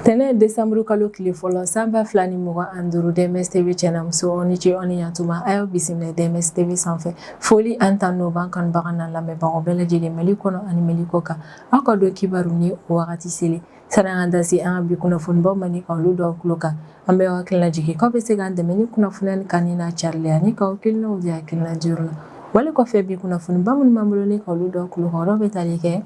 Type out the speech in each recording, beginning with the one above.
Tɛnɛn desanburu kalo tile fɔlɔ san 2025, DMS TV cɛ n'a muso, aw ni ce, aw ni yantuma. A y'aw bisimila DMS TV sanfɛ. Foli ani tanu b'an kanubaga n'an lamɛnbagaw bɛɛ lajɛlen, Mali kɔnɔ ani Mali kɔ kan. Aw ka don kibaru ni o wagati selen. Sani an ka da se an ka bi kunnafonibaw ma ni ka olu da aw tulo kan, an bɛ aw hakili lajigin k'aw bɛ se k'an dɛmɛ ni kunnafoniya nin kanuni n'a carili ani k'aw hakilinaw di hakilina diyɔrɔ la. Wale kɔfɛ, bi kunnafoniba minnu b'an bolo ni ka olu da aw tulo kan, olu bɛ tali kɛ: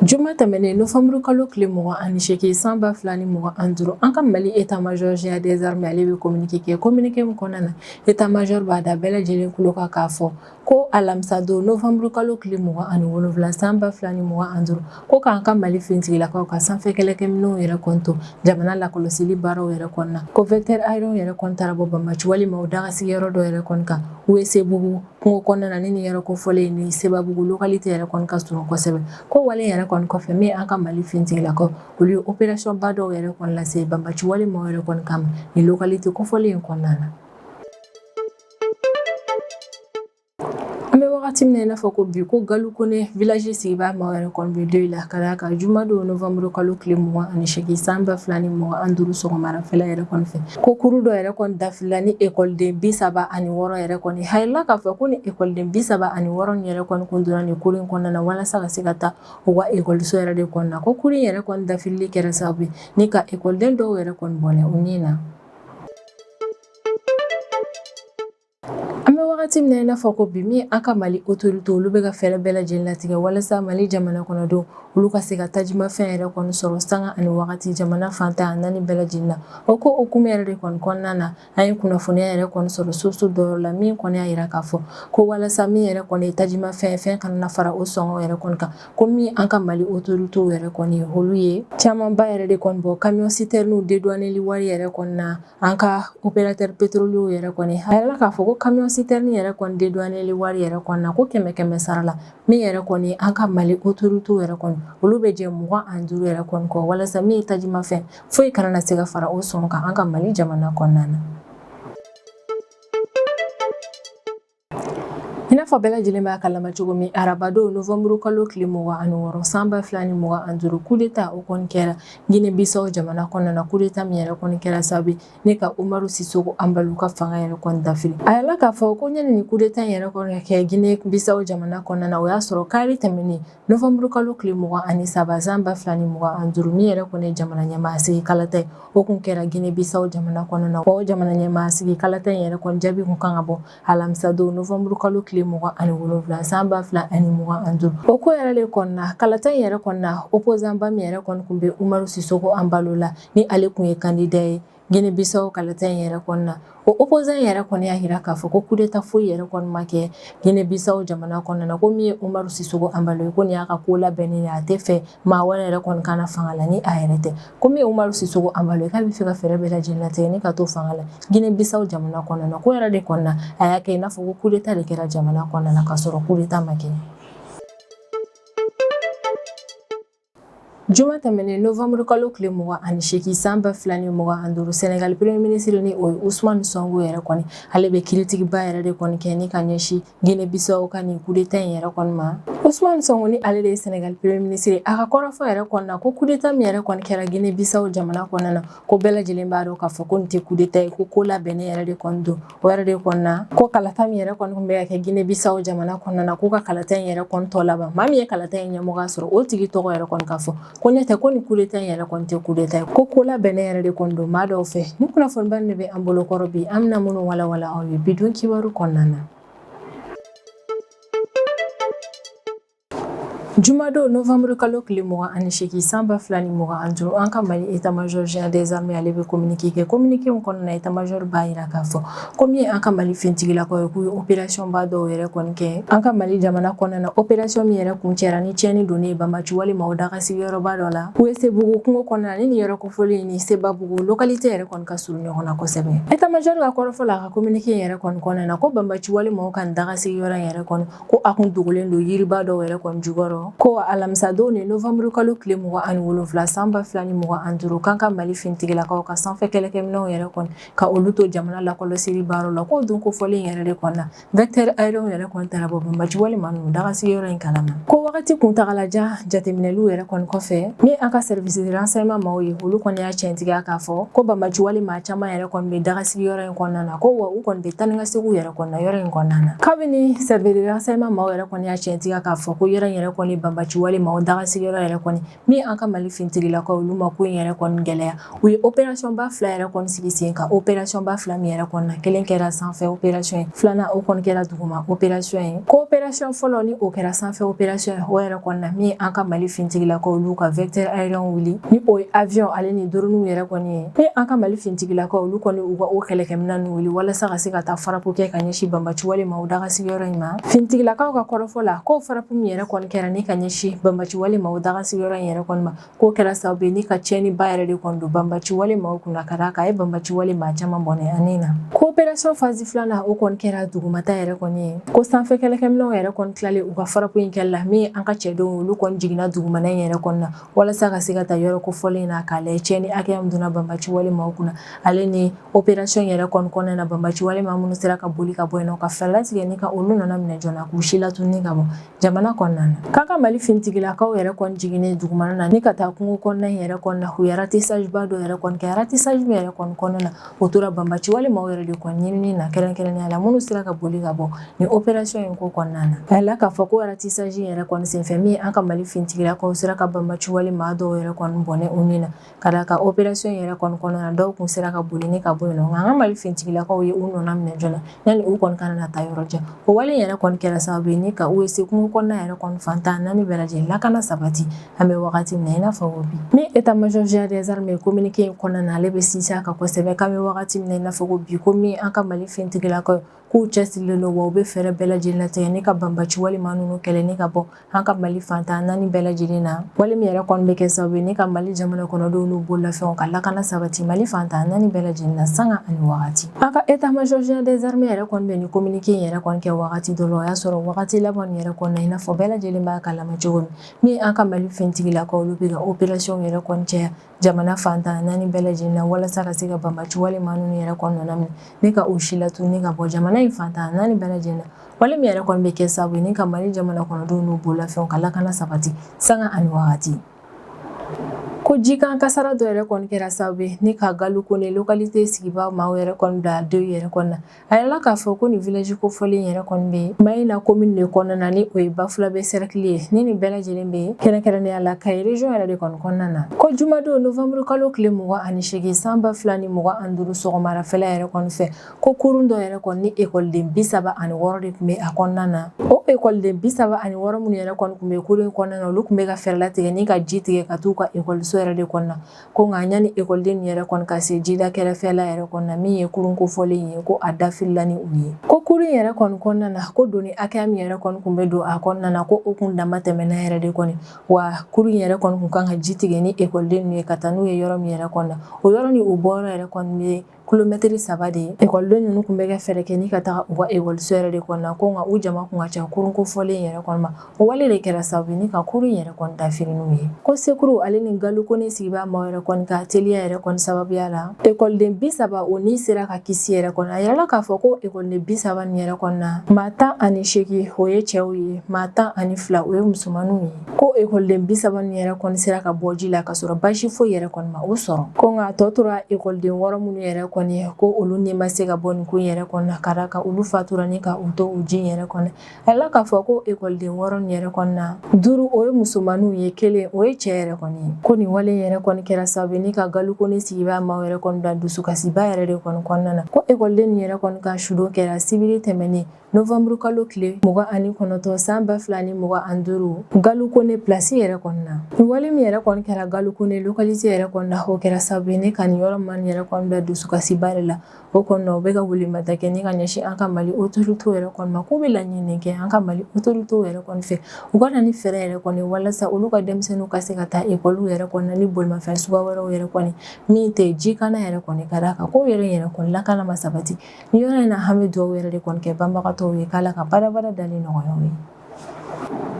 Juma tɛmɛnen, nowanburu kalo tile 28 san 2025, an ka Mali état major général des armées, ale bɛ communiqué kɛ. Communiqué min kɔnɔna na, état major b'a da bɛɛ lajɛlen tulo kan k'a fɔ ko alamisa don, nowanburu kalo tile 27 san 2025, ko k'an ka Mali finitigilakaw ka sanfɛ kɛlɛkɛminɛnw yɛrɛ kɔni to jamana lakɔlɔsili baaraw yɛrɛ kɔnɔna, ko vecteur aérien yɛrɛ kɔni taara bɔ banbaci walima o daga sigiyɔrɔ dɔ yɛrɛ kɔni kan Welesebugu kungo kɔnɔna na. Ni nin yɔrɔ kofɔlen ni Sebabugu localité yɛrɛ kɔni ka surun kosɛbɛ. Ko wale yɛrɛ kɔni kɔfɛ, min an ka Mali finitigilakaw, olu ye opération ba dɔw yɛrɛ kɔni lase banbaci walima yɛrɛ kɔni kama nin localité kofɔlen in kɔnɔna na. An bɛ wagati min na i n'a fɔ ko bi, ko Galukone village sigibaa maaw yɛrɛ kɔni bɛ deuil la, ka d'a kan jumadon, nowanburu kalo tile 28 san 2025, sɔgɔmarafɛla yɛrɛ kɔni fɛ, ko kuru dɔ yɛrɛ kɔni dafilila ni ekɔliden 36 yɛrɛ kɔni. A yirala k'a fɔ ko ni ekɔliden 36 nin yɛrɛ kɔni kun donna nin kuru in kɔnɔna na walasa ka se ka taa u ka ekɔliso yɛrɛ de kɔnɔna, ko kuru in yɛrɛ kɔni dafilili kɛra sababu ye ni ka ekɔliden dɔw yɛrɛ kɔni bɔnɛ u ni na. An bɛ wagati min na i n'a fɔ ko bi, min an ka Mali autorité, olu bɛ ka fɛɛrɛ bɛɛ lajɛlen latigɛ walasa Mali jamana kɔnɔdenw, olu ka se ka tajimafɛn yɛrɛ kɔni sɔrɔ sanga ani wagati jamana fan 14 bɛɛ lajɛlen na. O ko hukumu yɛrɛ de kɔni kɔnɔna na, an ye kunnafoniya yɛrɛ kɔni sɔrɔ source dɔ la min kɔni y'a jira k'a fɔ ko walasa min yɛrɛ kɔni ye tajimafɛn fɛn kana na fara o sɔngɔ yɛrɛ kɔni kan, ko min an ka Mali autorité yɛrɛ kɔni, olu ye camanba yɛrɛ de kɔni bɔ camion citerne dédouaneli wari yɛrɛ kɔni na an ka opérateur pétrolier yɛrɛ kɔni. A yirala k'a fɔ ko camion citerne yɛrɛ kɔni dédouaneli wari yɛrɛ kɔni na, ko kɛmɛ kɛmɛ sara la, min yɛrɛ kɔni an ka Mali autorité yɛrɛ kɔni, olu bɛ jɛ 25 yɛrɛ kɔni kɔ, walasa min ye tajimafɛn foyi kana na se ka fara o sɔngɔ kan an ka Mali jamana kɔnɔna na. I n'a fɔ bɛɛ lajɛlen b'a kalama cogo min, arabadon, nowanburu kalo tile 26 san 2025, coup d'état o kɔni kɛra Guinée Bissau jamana kɔnɔna na. Coup d'état min yɛrɛ kɔni kɛra sababu ye ni ka Umaru Sissoco Embaló ka fanga yɛrɛ kɔni dafiri. A yirala k'a fɔ ko ɲani ni coup d'état in yɛrɛ kɔni ka kɛ Guinée Bissau jamana kɔnɔna na, o y'a sɔrɔ kari tɛmɛnen, nowanburu kalo tile 23 san 2025, min yɛrɛ kɔni ye jamana ɲɛmaa sigi kalata ye, o kun kɛra Guinée Bissau jamana kɔnɔna na. O jamana ɲɛmaa sigi kalata in yɛrɛ kɔni jaabi kun kan ka bɔ alamisadon, nowanburu kalo tile 27 san 2025. O ko yɛrɛ de kɔnɔna, kalata in yɛrɛ kɔnɔna, opposant ba min yɛrɛ kɔni kun bɛ Umaru Sissoco Embaló la, ni ale kun ye candidat ye Guinée Bissau kalata in yɛrɛ kɔnɔna, o opposant yɛrɛ kɔni y'a jira k'a fɔ ko coup d'état foyi yɛrɛ kɔni ma kɛ Guinée Bissau jamana kɔnɔna na, ko min ye Umaru Sissoco Embaló ye, ko nin y'a ka ko labɛnnen ye, a tɛ fɛ maa wɛrɛ yɛrɛ kɔni ka na fanga la ni a yɛrɛ tɛ, ko min ye Umaru Sissoco Embaló ye, k'a bɛ fɛ ka fɛɛrɛ bɛɛ lajɛlen latigɛ ni ka to fanga la Guinée Bissau jamana kɔnɔna na. Ko yɛrɛ de kɔnɔna, a y'a kɛ i n'a fɔ ko coup d'état de kɛra jamana kɔnɔna na, k'a sɔrɔ coup d'état ma kɛ. Juma tɛmɛnen, nowanburu kalo tile 28 san 2025, Sénégal premier ministre, ni o ye Ousmane Sonko yɛrɛ kɔni, ale bɛ kiritigiba yɛrɛ de kɔni kɛ ni ka ɲɛsin Guinée Bissau ka nin coup d'état in yɛrɛ kɔni ma. Ousmane Sonko, ni ale de ye Sénégal premier ministre, a ka kɔrɔfɔ yɛrɛ kɔni na, ko coup d'état min yɛrɛ kɔni kɛra Guinée Bissau jamana kɔnɔna na, ko bɛɛ lajɛlen b'a dɔn k'a fɔ ko nin tɛ coup d'état ye, ko ko labɛnnen yɛrɛ de kɔni don. O yɛrɛ de kɔni na, ko kalata min yɛrɛ kɔni tun bɛ ka kɛ Guinée Bissau jamana kɔnɔna na, k'u ka kalata in yɛrɛ kɔni tɔ laban, maa min ye kalata in ɲɛmɔgɔya sɔrɔ, o tigi tɔgɔ yɛrɛ kɔni ka fɔ, ko ɲɛ tɛ ko nin coup d'état in yɛrɛ kɔni tɛ coup d'état ye, ko ko labɛnnen yɛrɛ de kɔni don maa dɔw fɛ. Ni kunnafoniba de bɛ an bolo kɔrɔ bi, an bɛna minnu walawala aw ye bi don kibaru kɔnɔna na. Jumadon, nowanburu kalo tile 28 san 2025, an ka Mali état major général des armées, ale bɛ communiqué kɛ. Communiqué min kɔnɔna na, état major b'a jira k'a fɔ ko min ye an ka Mali finitigilakaw ye, k'u ye opération ba dɔw yɛrɛ kɔni kɛ an ka Mali jamana kɔnɔna na, opération min yɛrɛ kuncɛra ni tiɲɛni donnen ye banbaci walima o daga sigiyɔrɔba dɔ la Welesebugu kungo kɔnɔna na. Ni nin yɔrɔ kofɔlen ni Sebabugu localité yɛrɛ kɔni ka surun ɲɔgɔn na kosɛbɛ. État major ka kɔrɔfɔ la, a ka communiqué yɛrɛ kɔni kɔnɔna na, ko banbaci walima o ka daga sigiyɔrɔ yɛrɛ kɔni, ko a kun dogolen don yiriba dɔw yɛrɛ kɔni jukɔrɔ. wɔɔrɔ. Ko wa alamisadon ni novembre kalo tile 27 san 2025, k'an ka Mali finitigilakaw ka sanfɛ kɛlɛkɛminɛnw yɛrɛ kɔni ka olu to jamana lakɔlɔsili baaraw la, k'o don kofɔlen yɛrɛ de kɔnɔna, vecteur aérien yɛrɛ kɔni taara bɔ banbaci walima ninnu daga sigiyɔrɔ in kalama. Ko wagati kuntagalajan jateminɛliw yɛrɛ kɔni kɔfɛ, min an ka service de renseignement maaw ye, olu kɔni y'a tiɲɛtigiya k'a fɔ ko banbaci wale maa caman yɛrɛ kɔni bɛ daga sigiyɔrɔ in kɔnɔna na, ko wa u kɔni bɛ taa ni ka seginw yɛrɛ kɔni na yɔrɔ in kɔnɔna na. Kabini service de renseignement maaw yɛrɛ kɔni y'a tiɲɛtigiya k'a fɔ ko yɔrɔ in yɛrɛ kɔni banbaci wale maaw daga sigiyɔrɔ yɛrɛ kɔni, min an ka Mali finitigilakaw, olu ma ko in yɛrɛ kɔni gɛlɛya, u ye opération ba fila yɛrɛ kɔni sigi sen kan. Opération ba fila min yɛrɛ kɔni na, kelen kɛra sanfɛ opération ye, filanan o kɔni kɛra duguma opération ye. Ko opération fɔlɔ ni o kɛra sanfɛ opération ye, o yɛrɛ kɔni na, min an ka Mali finitigilakaw olu ka vecteur aérien wuli, ni o ye avion ale ni drone yɛrɛ kɔni ye, min an ka Mali finitigilakaw olu kɔni u ka o kɛlɛkɛminɛn ninnu wuli walasa ka se ka taa frappe kɛ ka ɲɛsin banbaci wale maaw daga sigiyɔrɔ in ma. Finitigilakaw ka kɔrɔfɔ la, k'o frappe min yɛrɛ kɔni kɛra ni ka ɲɛsin banbaci wale maaw daga sigiyɔrɔ in yɛrɛ kɔni ma, k'o kɛra sababu ye ni ka tiɲɛniba yɛrɛ de kɔni don banbaci wale maaw kunna, ka d'a kan a ye banbaci wale maa caman bɔnɛ a ni na. Ko opération phase filanan, o kɔni kɛra dugumata yɛrɛ kɔni ye. Ko sanfɛ kɛlɛkɛminɛnw yɛrɛ kɔni tilalen u ka frappe in kɛli la, min an ka cɛdenw olu kɔni jiginna dugumana in yɛrɛ kɔni na walasa ka se ka taa yɔrɔ kofɔlen in na k'a lajɛ tiɲɛni hakɛya min donna banbaci wale maaw kunna, ale ni opération yɛrɛ kɔni kɔnɔna na, banbaci wale maa minnu sera ka boli ka bɔ yen nɔ, ka fɛɛrɛ latigɛ ni ka olu nana minɛ joona k'u si latununi ka bɔ jamana kɔnɔna na. K'an ka Mali finitigilakaw yɛrɛ kɔni jiginnen dugumana na ni ka taa kungo kɔnɔna in yɛrɛ kɔnɔna, u ye ratissage ba dɔ yɛrɛ kɔni kɛ. Ratissage min yɛrɛ kɔni kɔnɔna na, o tora banbaci wale maaw yɛrɛ de kɔni ɲinini na, kɛrɛnkɛrɛnnenya la minnu sera ka boli ka bɔ ni opération in ko kɔnɔna na. A yirala k'a fɔ ko ratissage in yɛrɛ kɔni senfɛ, min an ka Mali finitigilakaw sera ka banbaci wale maa dɔw yɛrɛ kɔni bɔnɛ u ni na, ka d'a kan opération yɛrɛ kɔni kɔnɔna na, dɔw kun sera ka boli ni ka bɔ yen nɔ, nka an ka Mali finitigilakaw ye u nɔna minɛ joona yanni u kɔni kana na taa yɔrɔ jan. O wale yɛrɛ kɔni kɛra sababu ye ni ka u se kungo kɔnɔna yɛrɛ kɔni fan 14 bɛɛ lajɛlen lakana sabati an bɛ wagati min na i n'a fɔ ko bi. Min état major général des armées, communiqué in kɔnɔna na, ale bɛ sinsin a kan kosɛbɛ k'an bɛ wagati min na i n'a fɔ ko bi, ko min an ka Mali finitigilakaw k'u cɛsirilen don, wa u bɛ fɛɛrɛ bɛɛ lajɛlen latigɛ ni ka banbaci wale maa ninnu kɛlɛ ni ka bɔ an ka Mali fan 14 bɛɛ lajɛlen na, wale min yɛrɛ kɔni bɛ kɛ sababu ye ni ka Mali jamana kɔnɔdenw n'u bololafɛnw ka lakana sabati Mali fan 14 bɛɛ lajɛlen na sanga ani wagati. An ka état major général des armées yɛrɛ kɔni bɛ nin communiqué in yɛrɛ kɔni kɛ wagati dɔ la, o y'a sɔrɔ wagati laban yɛrɛ kɔni na, i n'a fɔ bɛɛ lajɛlen b'a kalama cogo min, min an ka Mali finitigilakaw olu bɛ ka opération yɛrɛ kɔni caya jamana fan 14 bɛɛ lajɛlen na walasa ka se ka banbaci wale maa ninnu yɛrɛ kɔni nɔ minɛ ni ka u si latunu ka bɔ jamana in fan 14 bɛɛ lajɛlen na, wale min yɛrɛ kɔni bɛ kɛ sababu ye ni ka Mali jamana kɔnɔdenw n'u bololafɛnw ka lakana sabati sanga ani wagati. Ko jikan kasara dɔ yɛrɛ kɔni kɛra sababu ye ni ka Galu Kone localité sigibaa maaw yɛrɛ kɔni bila deuil yɛrɛ kɔni na. A yirala k'a fɔ ko nin village kofɔlen yɛrɛ kɔni bɛ Mayina commune de kɔnɔna na, ni o ye Bafulabɛ cercle ye, ni nin bɛɛ lajɛlen bɛ kɛrɛnkɛrɛnnenya la Kayi région yɛrɛ de kɔni kɔnɔna na. Ko jumadon novembre kalo tile 28 san 2025 sɔgɔmarafɛla yɛrɛ kɔni fɛ, ko kurun dɔ yɛrɛ kɔni ni ekɔliden 36 de tun bɛ a kɔnɔna na. O ekɔliden 36 minnu yɛrɛ kɔni tun bɛ kurun in kɔnɔna na, olu tun bɛ ka fɛɛrɛ latigɛ ni ka ji tigɛ ka t'u ka ekɔliso yɛrɛ de kɔnɔna. Ko nka yanni ekɔliden yɛrɛ kɔni ka se jida kɛrɛfɛla yɛrɛ kɔnɔna, min ye kurun kofɔlen ye, ko a dafirila ni u ye. Ko kurun yɛrɛ kɔni kɔnɔna na, ko doni hakɛya min yɛrɛ kɔni tun bɛ don a kɔnɔna na, ko o kun dama tɛmɛna yɛrɛ de kɔni. Wa kurun yɛrɛ kɔni kun kan ka ji tigɛ ni ekɔliden ninnu ye ka taa n'u ye yɔrɔ min yɛrɛ kɔni na, o yɔrɔ ni u bɔyɔrɔ yɛrɛ kɔni bɛ kilomɛtiri 3 de ye. Ekɔliden ninnu tun bɛ kɛ fɛɛrɛ kɛ ni ka taga u ka ekɔliso yɛrɛ de kɔnɔna, ko nka u jama kun ka ca kurun kofɔlen yɛrɛ kɔni ma. O wale de kɛra sababu ye ni ka kurun yɛrɛ kɔni dafiri n'u ye. Ko secours ale ni Galu Kone sigibaa maaw yɛrɛ kɔni ka teliya yɛrɛ kɔni sababuya la, ekɔliden 30 o ni sera ka kisi yɛrɛ kɔni. A yirala k'a fɔ ko ekɔliden 30 nin yɛrɛ kɔni na, maa 18 o ye cɛw ye, maa 12 o ye musomanninw ye. Ko ekɔliden 30 nin yɛrɛ kɔni sera ka bɔ ji la ka sɔrɔ basi foyi yɛrɛ kɔni ma o sɔrɔ. Ko nka a tɔ tora ekɔliden 6 minnu yɛrɛ kɔni ye, ko olu ni ma se ka bɔ nin ko in yɛrɛ kɔni na, ka d'a kan olu fatura ni ka u to u ji yɛrɛ kɔnɔ. A yirala k'a fɔ ko ekɔliden 6 nin yɛrɛ kɔni na, 5 o ye musomanninw ye, 1 o ye cɛ yɛrɛ kɔni ye. Ko nin wale yɛrɛ kɔni kɛra sababu ye ni ka Galu Kone sigibaa maaw yɛrɛ kɔni bila dusukasiba yɛrɛ de kɔni kɔnɔna na. Ko ekɔliden nin yɛrɛ kɔni ka sudon kɛra sibiri tɛmɛnen novembre kalo tile 29 san 2025 Galu Kone place yɛrɛ kɔni na. Nin wale min yɛrɛ kɔni kɛra Galu Kone localité yɛrɛ kɔni na, o kɛra sababu ye ni ka nin yɔrɔ maa yɛrɛ kɔni bila dusukasiba de la. O kɔni u bɛ ka welemada kɛ ni ka ɲɛsin an ka Mali autorités yɛrɛ kɔni ma, k'u bɛ laɲini kɛ an ka Mali autorités yɛrɛ kɔni fɛ, u ka na ni fɛɛrɛ yɛrɛ kɔni walasa olu ka denmisɛnninw ka se ka taa ekɔliw yɛrɛ kɔni na ni bolimafɛn suguya wɛrɛw yɛrɛ kɔni min tɛ jikana yɛrɛ kɔni, ka d'a kan ko yɛrɛ yɛrɛ kɔni lakana ma sabati ni yɔrɔ in na. An bɛ dugawu yɛrɛ de kɔni kɛ banbagatɔw ye k'Ala ka badabada dali nɔgɔya u ye.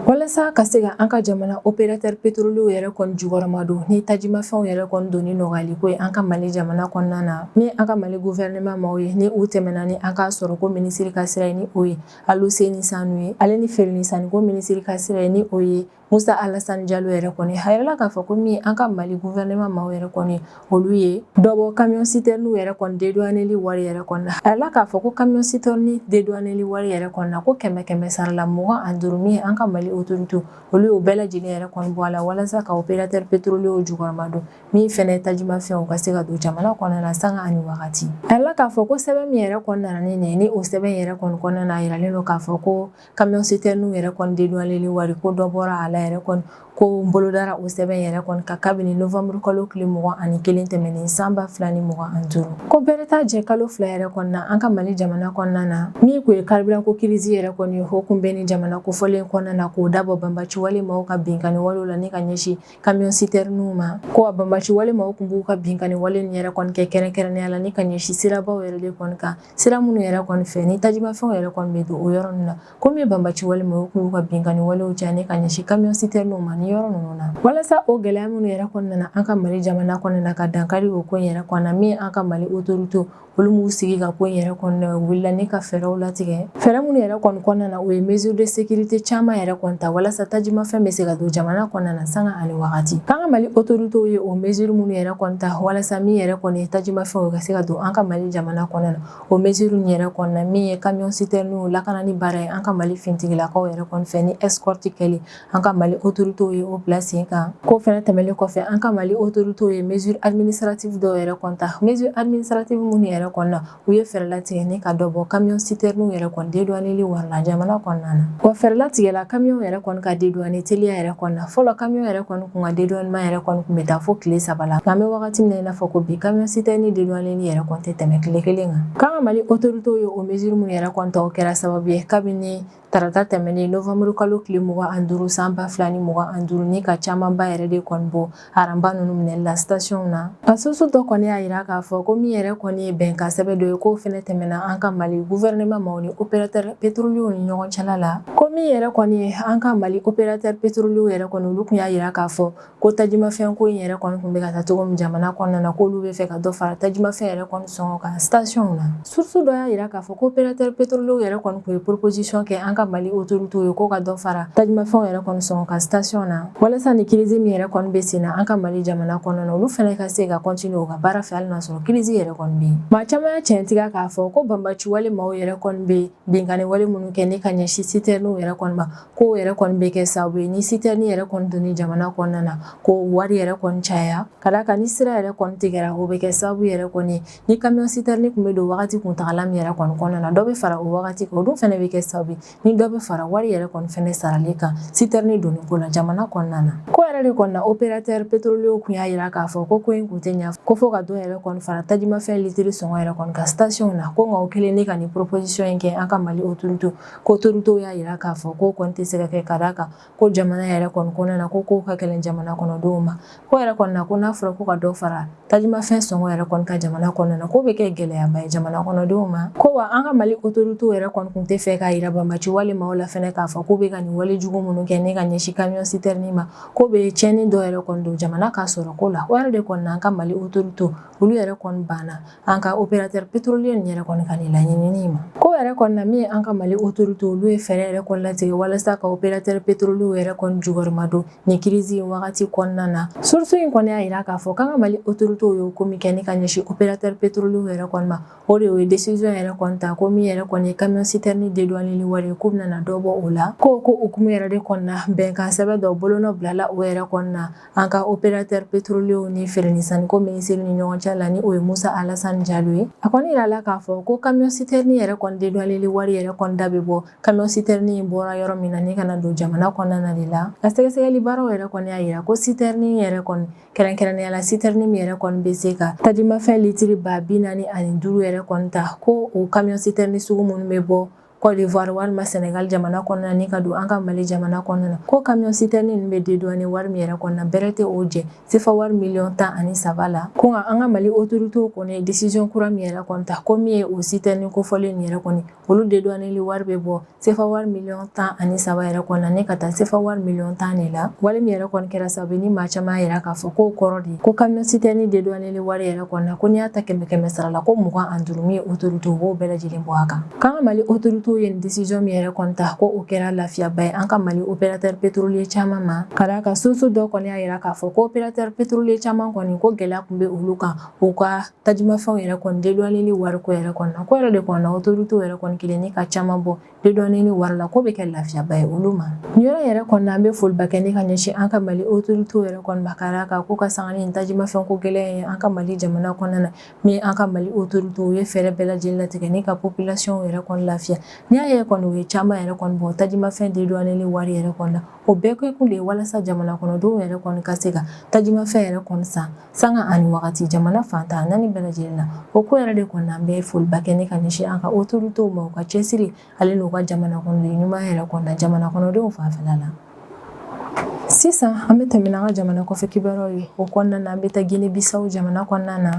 Walasa ka se ka an ka jamana opérateur pétrolier yɛrɛ kɔni jukɔrɔmadon ni tajimafɛnw yɛrɛ kɔni donni nɔgɔyali ko ye an ka Mali jamana kɔnɔna na, min an ka Mali gouvernement maaw ye, ni u tɛmɛna ni an ka sɔrɔko minisiri ka sira ye, ni o ye Aluseni Sanu ye, ale ni feere ni sanniko minisiri ka sira ye, ni o ye Musa Alasani Jalo yɛrɛ kɔni, a yirala k'a fɔ ko min an ka Mali gouvernement maaw yɛrɛ kɔni, olu ye dɔ bɔ camion citerne yɛrɛ kɔni dédouaneli wari yɛrɛ kɔni na. A yirala k'a fɔ ko camion citerne dédouaneli wari yɛrɛ kɔni na, ko kɛmɛ kɛmɛ sara la 25, min an ka Mali autorité olu y'o bɛɛ lajɛlen yɛrɛ kɔni bɔ a la walasa ka opérateur pétrolier jukɔrɔmadon, min fɛnɛ tajimafɛnw ka se ka don jamana kɔnɔna na sanga ani wagati. A yirala k'a fɔ ko sɛbɛn min yɛrɛ kɔni nana ni nin ye, ni o sɛbɛn yɛrɛ kɔni kɔnɔna na, a yiralen don k'a fɔ ko camion citerne yɛrɛ kɔni dédouaneli wari, ko dɔ bɔra a la yɛrɛ kɔni, ko bolodara o sɛbɛn yɛrɛ kɔni kan kabini novembre kalo tile 21 tɛmɛnen san 2025. Ko bɛrɛ t'a jɛ kalo 2 yɛrɛ kɔni na an ka Mali jamana kɔnɔna na, min kun ye carburant ko crise yɛrɛ kɔni ye, o kun bɛ ni jamana kofɔlen kɔnɔna na, k'o dabɔ banbaci wale maaw ka binkanni walew la ni ka ɲɛsin camion citerne ma. Ko a banbaci wale maaw kun b'u ka binkanni wale nin yɛrɛ kɔni kɛ kɛrɛnkɛrɛnnenya la ni ka ɲɛsin sirabaw yɛrɛ de kɔni kan, sira minnu yɛrɛ kɔni fɛ ni tajimafɛnw yɛrɛ kɔni bɛ don o yɔrɔ ninnu na. Ko min banbaci wale maaw kun y'u ka binkanni walew caya ni ka ɲɛsin camion citerne ma ni yɔrɔ ninnu na, walasa o gɛlɛya minnu yɛrɛ kɔni nana an ka Mali jamana kɔnɔna na, ka dankari o ko in yɛrɛ kɔnɔ na, min an ka Mali autorité olu m'u sigi ka ko in yɛrɛ kɔnɔna, wulila ni ka fɛɛrɛw latigɛ, fɛɛrɛ minnu yɛrɛ kɔni kɔnɔna na, u ye mesure de sécurité caman yɛrɛ kɔni ta walasa tajimafɛn bɛ se ka don jamana kɔnɔna na sanga ani wagati. K'an ka Mali autorité ye o mesure minnu yɛrɛ kɔni ta walasa min yɛrɛ kɔni ye tajimafɛnw ka se ka don an ka Mali jamana kɔnɔna na, o mesure nin yɛrɛ kɔnɔna na, min ye camion citerne lakanani baara ye an ka Mali finitigilakaw yɛrɛ kɔni fɛ ni escorte kɛli, an ka Mali autorité ye o bila sen kan. K'o fɛnɛ tɛmɛlen kɔfɛ, an ka Mali autorité ye mesure administrative dɔw yɛrɛ kɔni ta, mesure administrative minnu yɛrɛ kɔni na, u ye fɛɛrɛ latigɛ ni ka dɔ bɔ camion citerne yɛrɛ kɔni dédouaneli wari la jamana kɔnɔna na. Wa fɛɛrɛ latigɛla camion yɛrɛ kɔni ka dédouaner teliya yɛrɛ kɔni na. Fɔlɔ, camion yɛrɛ kɔni kun ka dédouanement yɛrɛ kɔni kun bɛ taa fo tile 3 la, nka an bɛ wagati min na i n'a fɔ ko bi, camion citerne dédouaneli yɛrɛ kɔni tɛ tɛmɛ tile 1 kan. K'an ka Mali autorité ye o mesure minnu yɛrɛ kɔni ta, o kɛra sababu ye kabini tarata tɛmɛnen novembre kalo tile 25 san 2025, ni ka camanba yɛrɛ de kɔni bɔ aranba ninnu minɛli la station na. A source dɔ kɔni y'a yira k'a fɔ ko min yɛrɛ kɔni ye bɛnkan sɛbɛn dɔ ye, k'o fɛnɛ tɛmɛna an ka Mali gouvernement maaw ni opérateur pétrolier ni ɲɔgɔn cɛla la. Ko min yɛrɛ kɔni ye an ka Mali opérateur pétrolier yɛrɛ kɔni, olu kun y'a yira k'a fɔ ko tajimafɛn ko in yɛrɛ kɔni kun bɛ ka taa cogo min jamana kɔnɔna na, k'olu bɛ fɛ ka dɔ fara tajimafɛn yɛrɛ kɔni sɔngɔ kan station na. Source dɔ y'a yira k'a fɔ ko opérateur pétrolier yɛrɛ kɔni kun ye proposition kɛ an ka Mali autorité ye, ko ka dɔ fara tajimafɛnw yɛrɛ kɔni sɔngɔ kan station na, walasa ni crise min yɛrɛ kɔni bɛ sen na an ka Mali jamana kɔnɔna na, olu fɛnɛ ka se ka continuer u ka baara fɛ hali n'a sɔrɔ crise yɛrɛ kɔni bɛ yen. Maa caman y'a tiɲɛtigiya k'a fɔ ko banbaci wale maaw yɛrɛ kɔni bɛ binkanni wale minnu kɛ ni ka ɲɛsin citerne yɛrɛ kɔni ma, k'o yɛrɛ kɔni bɛ kɛ sababu ye ni citerne yɛrɛ kɔni donni jamana kɔnɔna na, ko wari yɛrɛ kɔni caya, ka d'a kan ni sira yɛrɛ kɔni tigɛra, o bɛ kɛ sababu yɛrɛ kɔni ni camion citerne kun bɛ don wagati kuntagala min yɛrɛ kɔni kɔnɔna na, dɔ bɛ fara o wagati kan. O dun fɛnɛ bɛ kɛ sababu ni dɔ bɛ fara wari yɛrɛ kɔni fɛnɛ sarali kan citerne donni ko la jamana kɔnɔna na. Ko yɛrɛ de kɔni na, opérateur pétrolier kun y'a yira k'a fɔ ko ko in kun tɛ ɲa ko fo ka dɔ yɛrɛ kɔni fara tajimafɛn litiri sɔngɔ yɛrɛ kɔni kan station na. Ko nka o kɛlen ne ka nin proposition in kɛ an ka Mali autorité, ko autorité y'a yira k'a fɔ ko kɔni tɛ se ka kɛ, ka d'a kan ko jamana yɛrɛ kɔni kɔnɔna na, ko kow ka gɛlɛn jamana kɔnɔdenw ma. Ko yɛrɛ kɔni na, ko n'a fɔra ko ka dɔ fara tajimafɛn sɔngɔ yɛrɛ kɔni kan jamana kɔnɔna na, ko bɛ kɛ gɛlɛyaba ye jamana kɔnɔdenw ma. Ko wa an ka Mali autorité yɛrɛ kɔni kun tɛ fɛ k'a yira banbaci wale maaw la fɛnɛ k'a fɔ k'u bɛ ka nin wale jugu minnu kɛ ne ka ɲɛsin camion citerne ma, ko bɛ tiɲɛni dɔ yɛrɛ kɔni don jamana ka sɔrɔ ko la. O yɛrɛ de kɔni na, an ka Mali autorité olu yɛrɛ kɔni banna an ka opérateur pétrolier nin yɛrɛ kɔni ka nin laɲinini ma. Ko yɛrɛ kɔni na, min ye an ka Mali autorité olu ye fɛɛrɛ yɛrɛ kɔni latigɛ walasa ka opérateur pétrolier yɛrɛ kɔni jukɔrɔma don nin crise in wagati kɔnɔna na. Source in kɔni y'a yira k'a fɔ k'an ka Mali autorité y'o ko min kɛ ni ka ɲɛsin opérateur pétrolier yɛrɛ kɔni ma, o de ye décision yɛrɛ kɔni ta ko min yɛrɛ kɔni ye camion citerne dédouaneli wari ye, k'u bɛna dɔ bɔ o la. Ko hukumu yɛrɛ de kɔni na, bɛnkan sɛbɛn dɔ bolonɔ bilala o yɛrɛ kɔni na an ka opérateur pétrolier ni feere ni sanniko minisiri ni ɲɔgɔn cɛ la, ni o ye Musa Alasani Jalo ye. A kɔni yirala k'a fɔ ko camion citerne yɛrɛ kɔni dédouaneli wari yɛrɛ kɔni da bɛ bɔ camion citerne in bɔra yɔrɔ min na ni ka na don jamana kɔnɔna na de la. A sɛgɛsɛgɛli baaraw yɛrɛ kɔni y'a yira ko citerne yɛrɛ kɔni, kɛrɛnkɛrɛnnenya la citerne min yɛrɛ kɔni bɛ se ka tajimafɛn litiri 45 000 yɛrɛ kɔni ta, ko o camion citerne sugu minnu bɛ bɔ Côte d'Ivoire walima Sénégal jamana kɔnɔna ni ka don an ka Mali jamana kɔnɔna na, ko camion citerne ninnu bɛ dédouaner wari min yɛrɛ kɔnɔna na, bɛrɛ tɛ o jɛ sefa wari miliyɔn 13 la. Ko nka an ka Mali autorités kɔni ye décision kura min yɛrɛ kɔni ta, ko min ye o citerne kofɔlen nin yɛrɛ kɔni, olu dédouaneli wari bɛ bɔ sefa wari miliyɔn 13 yɛrɛ kɔnɔna na ni ka taa sefa wari miliyɔn 10 de la. Wale min yɛrɛ kɔni kɛra sababu ni maa caman yɛrɛ k'a fɔ k'o kɔrɔ de ko camion citerne dédouaneli wari yɛrɛ kɔnɔna na, ko n'i y'a ta kɛmɛ kɛmɛ sara la, ko 25, min ye autorités b'o bɛɛ lajɛlen bɔ a kan. K'an ka Mali autorités ye nin décision min yɛrɛ kɔni ta, ko o kɛra lafiyaba ye an ka Mali opérateur pétrolier caman ma, ka d'a kan source dɔ kɔni y'a yira k'a fɔ ko opérateur pétrolier caman kɔni, ko gɛlɛya tun bɛ olu kan u ka tajumafɛnw yɛrɛ kɔni dédouaneli wariko yɛrɛ kɔni na. Ko yɛrɛ de kɔni na, autorités yɛrɛ kɔni kelen ni ka caman bɔ dédouaneli wari la, ko bɛ kɛ lafiyaba ye olu ma. Nin yɔrɔ yɛrɛ kɔni na, an bɛ foliba kɛ ni ka ɲɛsin an ka Mali autorités yɛrɛ kɔni ma, ka d'a kan ko ka sanga ni tajumafɛn ko gɛlɛya ye an ka Mali jamana kɔnɔna na, min an ka Mali autorités ye fɛɛrɛ bɛɛ lajɛlen latigɛ ni ka population yɛrɛ kɔni lafiya. N'i y'a ye kɔni u ye caman yɛrɛ kɔni bɔ tajumafɛn dédouaneli wari yɛrɛ kɔni na, o bɛɛ kɛ kun de ye walasa jamana kɔnɔdenw yɛrɛ kɔni ka se ka tajumafɛn yɛrɛ kɔni san sanga ani wagati jamana fantan naani bɛɛ lajɛlen na. O ko yɛrɛ de kɔni, an bɛ foliba kɛ ni ka ɲɛsin an ka autorités ma, u ka cɛsiri ale n'u ka jamana kɔnɔden ɲuman yɛrɛ kɔni na jamana kɔnɔdenw fanfɛla la. Sisan an bɛ tɛmɛ n'an ka jamana kɔfɛ kibaruyaw ye. O kɔnɔna na, an bɛ taa Guinée Bissau jamana kɔnɔna na.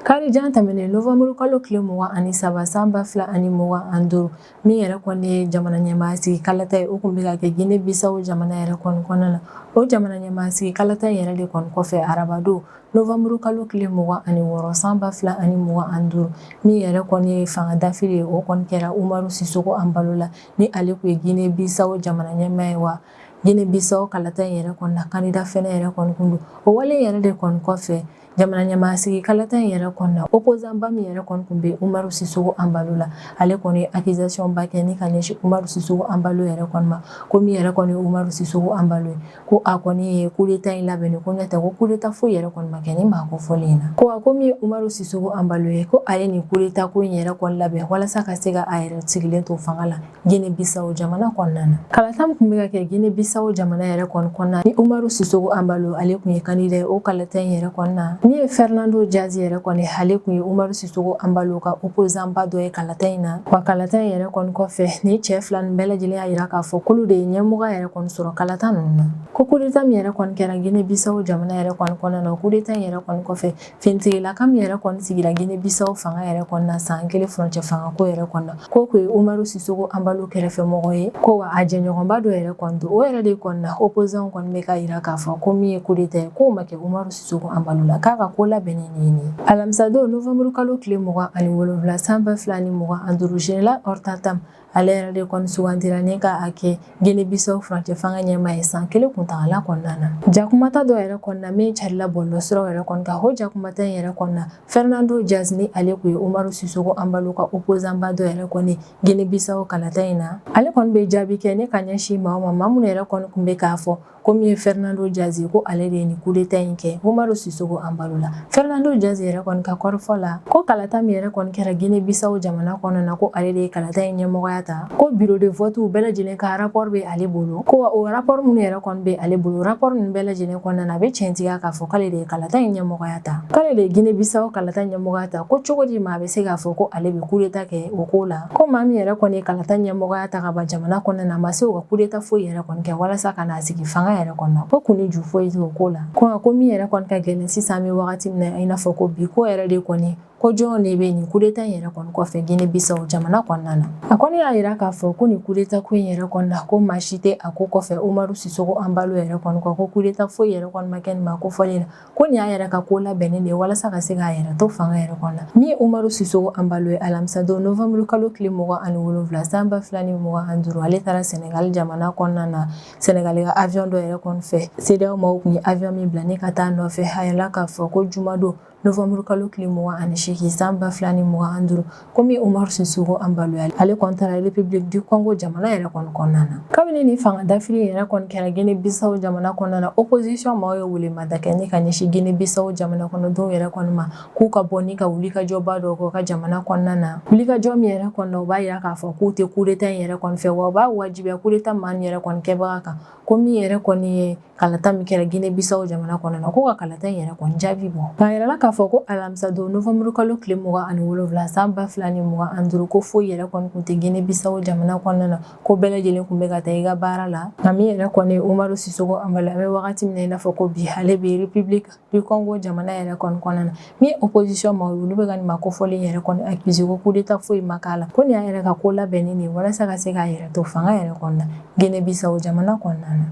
Kari jan tɛmɛnen, novembre kalo tile 23 san 2025, min yɛrɛ kɔni ye jamana ɲɛmaa sigi kalata ye, o tun bɛ ka kɛ Guinée Bissau jamana yɛrɛ kɔni kɔnɔna na. O jamana ɲɛmaa sigi kalata in yɛrɛ de kɔni kɔfɛ, arabadon novembre kalo tile 26 san 2025, min yɛrɛ kɔni ye fanga dafiri ye, o kɔni kɛra Umaru Sisoko Embalo la, ni ale tun ye Guinée Bissau jamana ɲɛmaa ye. Wa Guinée Bissau kalata in yɛrɛ kɔni na, candidat fɛnɛ yɛrɛ kɔni kun don. O wale yɛrɛ de kɔni kɔfɛ, jamana ɲɛmaa sigi kalata in yɛrɛ kɔni na, opposant ba min yɛrɛ kɔni tun bɛ Umaru Sisoko Embalo la, ale kɔni ye accusation ba kɛ ni ka ɲɛsin Umaru Sisoko Embalo yɛrɛ kɔni ma, ko min yɛrɛ kɔni ye Umaru Sisoko Embalo ye, ko a kɔni ye coup d'état in labɛn, ko n'o tɛ ko coup d'état foyi yɛrɛ kɔni ma kɛ ni maa ko fɔlen in na. Ko a ko min ye Umaru Sisoko Embalo ye, ko a ye nin coup d'état ko in yɛrɛ kɔni labɛn walasa ka se ka a yɛrɛ sigilen to fanga la Guinée Bissau jamana kɔnɔna na. Kalata min tun bɛ ka kɛ Guinée Bissau jamana yɛrɛ kɔni kɔnɔna, ni Umaru Sisoko Embalo ale tun ye candidat ye o kalata in yɛrɛ kɔnɔna na, min ye Fernando Dias yɛrɛ kɔni, ale tun ye Umaru Sisoko Embalo ka opposant ba dɔ ye kalata in na. Wa kalata in yɛrɛ kɔni kɔfɛ, ni cɛ fila nin bɛɛ lajɛlen y'a jira k'a fɔ k'olu de ye ɲɛmɔgɔ yɛrɛ kɔni sɔrɔ kalata ninnu na. Ko coup d'état min yɛrɛ kɔni kɛra Guinée Bissau jamana yɛrɛ kɔni kɔnɔna na, o coup d'état in yɛrɛ kɔni kɔfɛ, finitigilaka min yɛrɛ kɔni sigira Guinée Bissau fanga yɛrɛ kɔni na san kelen furancɛ fanga ko yɛrɛ kɔni na, ko kun ye Umaru Sisoko Embalo kɛrɛfɛ mɔgɔ ye, ko wa a jɛɲɔgɔnba dɔ yɛrɛ kɔni don. O yɛrɛ de kɔni na, opposant kɔni bɛ ka yira k'a fɔ ko min ye coup d'état ye, k'o ma kɛ Umaru Sisoko Embalo la, k'a ka ko labɛnnen nin ye nin ye. Alamisadon novembre kalo tile 27 san 2025, général Horta Tam, ale yɛrɛ de kɔni sugandira ni ka a kɛ Guinée Bissau furancɛ fanga ɲɛmaa ye san kelen kuntagala kɔnɔna na. Jakumata dɔ yɛrɛ kɔnɔna min carila bɔlɔlɔsiraw yɛrɛ kɔni kan, o jakumata in yɛrɛ kɔnɔna, Fernando Dias, ni ale tun ye Umaru Sisoko Embalo ka opposant ba dɔ yɛrɛ kɔni Guinée Bissau kalata in na, ale kɔni bɛ jaabi kɛ ne ka ɲɛsin maaw ma, maa minnu yɛrɛ kɔni tun bɛ k'a fɔ ko min ye Fernando Dias ye, ko ale de ye nin coup d'état in kɛ Umaru Sisoko Embalo la. Fernando Dias yɛrɛ kɔni ka kɔrɔfɔ la, ko kalata min yɛrɛ kɔni kɛra Guinée Bissau jamana kɔnɔna na, ko ale de ye kalata in ɲɛmɔgɔya ta, ko bureau de vote bɛɛ lajɛlen ka rapport bɛ ale bolo, ko o rapport minnu yɛrɛ kɔni bɛ ale bolo, rapport ninnu bɛɛ lajɛlen kɔnɔna na, a bɛ tiɲɛtigiya k'a fɔ k'ale de ye kalata in ɲɛmɔgɔya ta, k'ale de ye Guinée Bissau kalata ɲɛmɔgɔya ta. Ko cogo di maa bɛ se k'a fɔ ko ale bɛ coup d'état kɛ o ko la, ko maa min yɛrɛ kɔni ye kalata ɲɛmɔgɔya ta ka ban jamana kɔnɔna na, a ma se o ka coup d'état foyi yɛrɛ kɔni kɛ walasa ka n'a sigi fanga yɛrɛ kɔnɔ, ko kun ni ju foyi t'o ko la. Ko ko min yɛrɛ kɔni ka gɛlɛn sisan, an bɛ wagati min na i n'a fɔ ko bi, ko yɛrɛ de kɔni, ko jɔn de bɛ nin coup d'état in yɛrɛ kɔni kɔfɛ Guinée Bissau jamana kɔnɔna na. A kɔni y'a jira k'a fɔ ko nin coup d'état ko in yɛrɛ kɔni na, ko maa si tɛ a ko kɔfɛ Umaru Sisoko Embalo yɛrɛ kɔni kɔ, ko coup d'état foyi yɛrɛ kɔni ma kɛ nin ma ko fɔlen na, ko nin y'a yɛrɛ ka ko labɛnnen de ye walasa ka se k'a yɛrɛ to fanga yɛrɛ kɔnɔ na. Min ye Umaru Sisoko Embalo ye, alamisa don novembre kalo tile 27 san 2025, ale taara Sénégal jamana kɔnɔna na, Sénégal ka avion dɔ yɛrɛ kɔni fɛ, CEDEAO maaw tun ye avion min bila ni ka taa nɔfɛ. A yirala k'a fɔ ko jumadon novembre kalo tile 28 san 2025, komi Umaru Sisoko Embalo, ale kɔni taara République du Congo jamana yɛrɛ kɔni kɔnɔna na. Kabini ni fanga dafiri yɛrɛ kɔni kɛra Guinée Bissau jamana kɔnɔna na, opposition maaw ye welemada kɛ ni ka ɲɛsin Guinée Bissau jamana kɔnɔdenw yɛrɛ kɔni ma, k'u ka bɔ ni ka wulikajɔba dɔ kɛ u ka jamana kɔnɔna na, wulikajɔ min yɛrɛ kɔnɔna, u b'a yira k'a fɔ k'u tɛ coup d'état in yɛrɛ kɔni fɛ, wa u b'a wajibiya coup d'état maa min yɛrɛ kɔni kɛbaga kan, ko min yɛrɛ kɔni ye kalata min kɛra Guinée Bissau jamana kɔnɔna na, k'u ka kalata in yɛrɛ kɔni jaabi bɔ. K'a yirala k'a fɔ ko alamisa don novembre kalo tile 27 san 2025, ko foyi yɛrɛ kɔni tun tɛ Guinée Bissau jamana kɔnɔna na, ko bɛɛ lajɛlen tun bɛ ka taa i ka baara la. Nka min yɛrɛ kɔni ye Umaru Sissoco Embaló, an bɛ wagati min na i n'a fɔ ko bi, ale bɛ République du Congo jamana yɛrɛ kɔni kɔnɔna na. Min ye opposition maaw ye, olu bɛ ka nin maa kofɔlen yɛrɛ kɔni accuser ko coup d'état foyi ma k'a la, ko nin y'a yɛrɛ ka ko labɛnnen de ye walasa ka se k'a yɛrɛ to fanga yɛrɛ kɔnɔna Guinée Bissau jamana kɔnɔna na.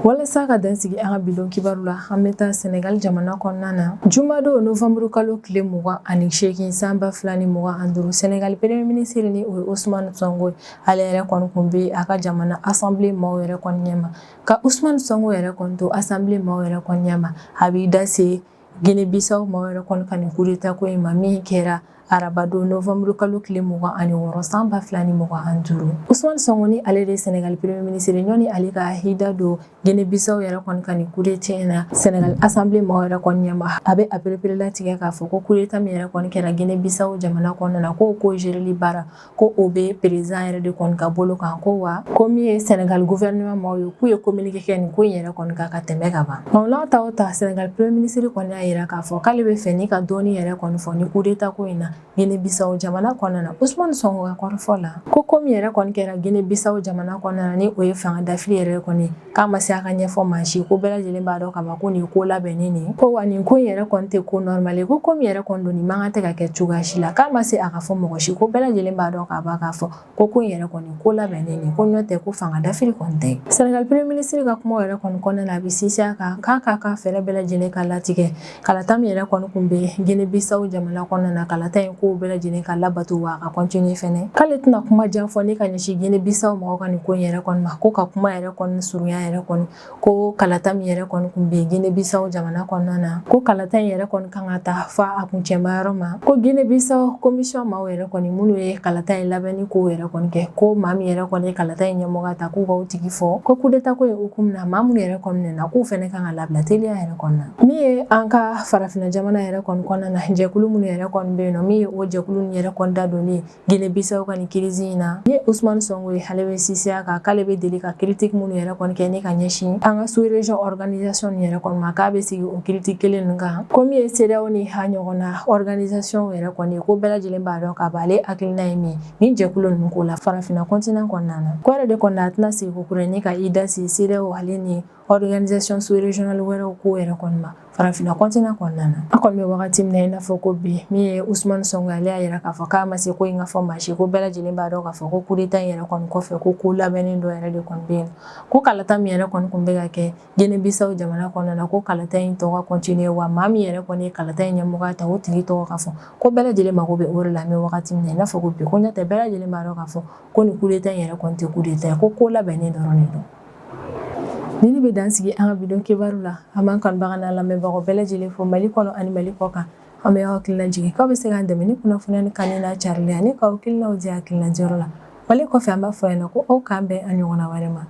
Walasa ka dan sigi an ka bi don kibaru la, an bɛ taa Senegal jamana kɔnɔna na. Jumadon novembre kalo tile 28 san 2025, Senegal premier ministre, ni o ye Ousmane Sonko ye, ale yɛrɛ kɔni tun bɛ a ka jamana assemblée maaw yɛrɛ kɔni ɲɛma. Ka Ousmane Sonko yɛrɛ kɔni to assemblée maaw yɛrɛ kɔni ɲɛma, a b'i da se Guinée Bissau maaw yɛrɛ kɔni ka nin coup d'état ko in ma min kɛra arabadon novembre kalo tile 26 san 2025. Ousmane Sonko, ni ale de ye Senegal premier ministre, ɲɔni ale ka i da don Guinée Bissau yɛrɛ kɔni ka nin coup d'état in na Senegal assemblée maaw yɛrɛ kɔni ɲɛma, a bɛ a pereperelatigɛ k'a fɔ ko coup d'état min yɛrɛ kɔni kɛra Guinée Bissau jamana kɔnɔna na, k'o ko géreli baara, ko o bɛ président yɛrɛ de kɔni ka bolo kan, ko wa ko min ye Senegal gouvernement maaw ye, k'u ye communiqué kɛ nin ko in yɛrɛ kɔni kan ka tɛmɛ ka ban. Nka o n'a ta o ta, Senegal premier ministre kɔni y'a yira k'a fɔ k'ale bɛ fɛ ni ka dɔɔni yɛrɛ kɔni fɔ ni coup d'état ko in na Guinée Bissau jamana kɔnɔna na. Ousmane Sonko ka kɔrɔfɔ la, ko min yɛrɛ kɔni kɛra Guinée Bissau jamana kɔnɔna na, ni o ye fanga dafiri yɛrɛ kɔni, k'a ma se a ka ɲɛfɔ maa si, ko bɛɛ lajɛlen b'a dɔn ka ban ko nin ye ko labɛnnen de ye, ko wa nin ko in yɛrɛ kɔni tɛ ko normal ye, ko min yɛrɛ kɔni don, nin man kan tɛ ka kɛ cogoya si la, k'a ma se a ka fɔ mɔgɔ si, ko bɛɛ lajɛlen b'a dɔn ka ban k'a fɔ ko in yɛrɛ kɔni ko labɛnnen de, ko n'o tɛ ko fanga dafiri kɔni tɛ. Senegal premier ministre ka kuma yɛrɛ kɔni kɔnɔna na, a bɛ sinsin a kan k'a k'a ka fɛɛrɛ bɛɛ lajɛlen ka latigɛ kalata min yɛrɛ kɔni tun bɛ Guinée Bissau jamana kɔnɔna na, kalata in kow bɛɛ lajɛlen ka labato, wa a ka continuer fɛnɛ. K'ale tɛna kuma jan fɔ ni ka ɲɛsin Guinée Bissau mɔgɔw ka nin ko in yɛrɛ kɔni ma, ko ka kuma yɛrɛ kɔni surunya yɛrɛ kɔni, ko kalata min yɛrɛ kɔni tun bɛ Guinée Bissau jamana kɔnɔna na, ko kalata in yɛrɛ kɔni kan ka taa fa a kuncɛma yɔrɔ ma, ko Guinée Bissau commission maaw yɛrɛ kɔni minnu ye kalata in labɛnni kow yɛrɛ kɔni kɛ, ko maa min yɛrɛ kɔni ye kalata in ɲɛmɔgɔya ta, k'u ka o tigi fɔ, ko coup d'état ko in hukumu na, maa minnu yɛrɛ kɔni nana, k'u fɛnɛ kan ka labila teliya yɛrɛ kɔni na. Min ye an ka farafinna jamana yɛrɛ kɔni kɔnɔna na, jɛkulu minnu yɛrɛ kɔni bɛ yen nɔ, min ye o jɛkulu ninnu yɛrɛ kɔni da donni Guinée Bissau ka nin crise in na, ni Ousmane Sonko ye, ale bɛ sinsin a kan k'ale bɛ deli ka critique minnu yɛrɛ kɔni kɛ ni ka ɲɛsin an ka sous région organisation yɛrɛ kɔni ma, k'a bɛ sigi o critique kelen ninnu kan, ko min ye CEDEAO ni ha ɲɔgɔnna organisation yɛrɛ kɔni ye, ko bɛɛ lajɛlen b'a dɔn k'a ban ale hakilina ye min ye nin jɛkulu ninnu ko la farafinna continent kɔnɔna na, ko yɛrɛ de kɔni a tɛna sigi ko kura ni ka i da se CEDEAO ale ni organisation sous régionale wɛrɛw ko yɛrɛ kɔni ma farafinna continent kɔnɔna na. An kɔni bɛ wagati min na i n'a fɔ ko bi, min ye Ousmane Sonko, ale y'a yira k'a fɔ k'a ma se ko in ka fɔ maa si, ko bɛɛ lajɛlen b'a dɔn k'a fɔ ko coup d'état in yɛrɛ kɔni kɔfɛ, ko labɛnnen dɔ yɛrɛ de kɔni bɛ yen, ko kalata min yɛrɛ kɔni tun bɛ ka kɛ Guinée Bissau jamana kɔnɔna na, ko kalata in tɔgɔ continuer, wa maa min yɛrɛ kɔni ye kalata in ɲɛmɔgɔya ta, o tigi tɔgɔ ka fɔ, ko bɛɛ lajɛlen mago bɛ o de la an bɛ wagati min na i n'a fɔ ko bi, ko n'o tɛ bɛɛ lajɛlen b'a dɔn k'a fɔ ko nin coup d'état in yɛrɛ kɔni tɛ coup d'état ye, ko labɛnnen dɔrɔn de don. Ni ne bɛ dan sigi an ka bi don kibaru la, an b'an kanubaga n'a lamɛnbagaw bɛɛ lajɛlen fo Mali kɔnɔ ani Mali kɔ kan. An bɛ aw hakili lajigin k'aw bɛ se k'an dɛmɛ ni kunnafoniya ni kanu n'a carili ani k'aw hakilinaw di hakilina jɔyɔrɔ la. Wale kɔfɛ, an b'a fɔ ɲɛna ko aw k'an bɛn a ɲɔgɔnna wɛrɛ ma.